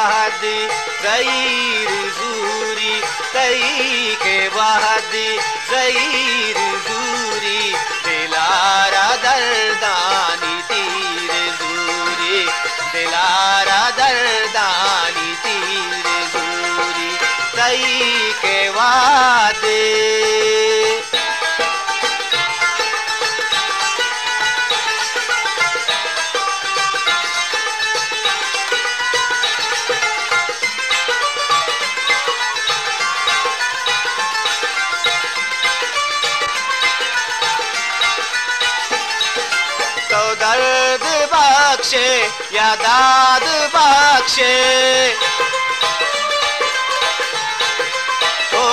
وہد زہیر زوری، تئی کہ وہد زہیر زوری، دلارا دردانی تیر زوری، دلارا دردانی تیر زوری، تئی کہ وہد تو درد بخشے یا داد بخشے، او،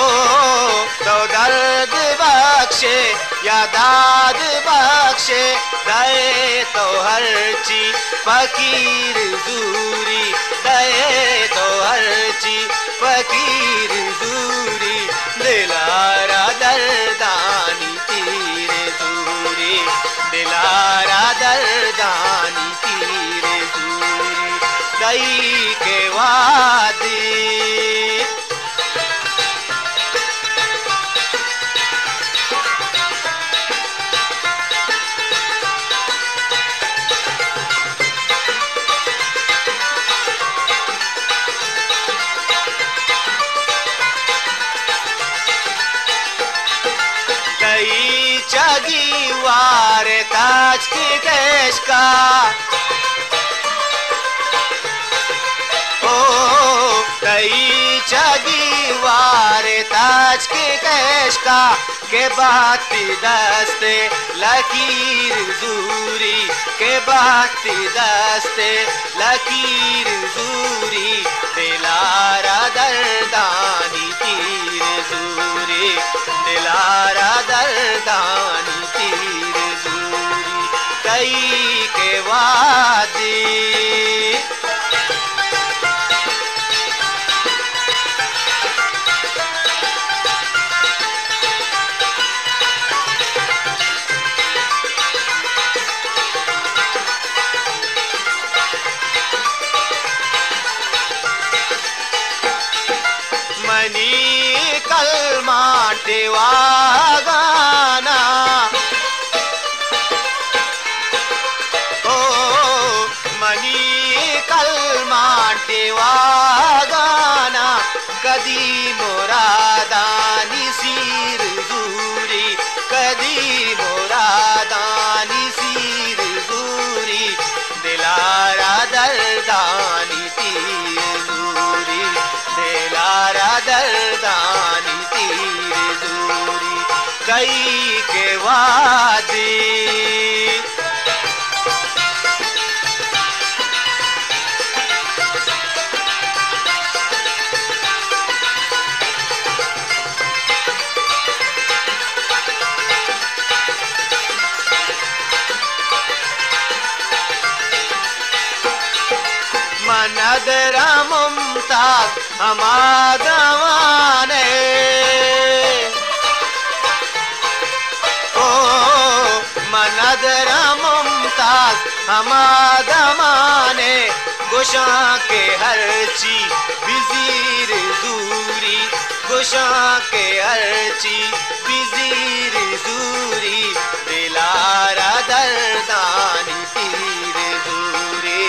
تو درد بخشے یا داد بخشے، دئے تو ہرچی فقیر زوری، دئے تو ہرچی فقیر زوری، دلارا دردانی تیر زوری، دلارا دردانی تیر زوری، تئی کہ وہدی تئی چگی وار تاچ کی کشکا، او، تئی چگی وار تاچ کی کشکا، کہ بہتی دست لکیر زوری، کہ بہتی دست لکیر زوری، دلارا دردانی تیر زوری، دلارا دردانی تیر زوری، تئی کہ وہدی منی کلماں ٹیواگانا، او، منی کلماں ٹیواگانا، کدی مرادانی سیر زوری، کدی مرادانی سیر زوری، دلارا دردانی تیر زوری، دلارا دردانی تیر زوری، تئی کہ وہدی من ندر ممتاز ہما دمانے، او، من ندر ممتاز ہما دمانے، گوشاں کہ ہرچی بزیر زوری، گوشاں کہ ہرچی بزیر زوری، دلارا دردانی تیر زوری،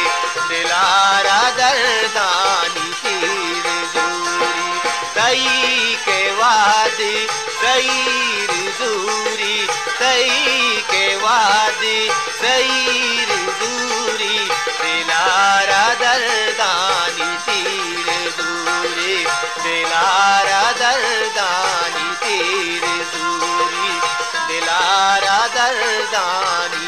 دلارا دردانی تیر زوری، تئی کہ وہدی زہیر زوری، تئی کہ وہدی زہیر زوری، دلارا دردانی تیر زوری، دلارا دردانی تیر زوری، دلارا دردانی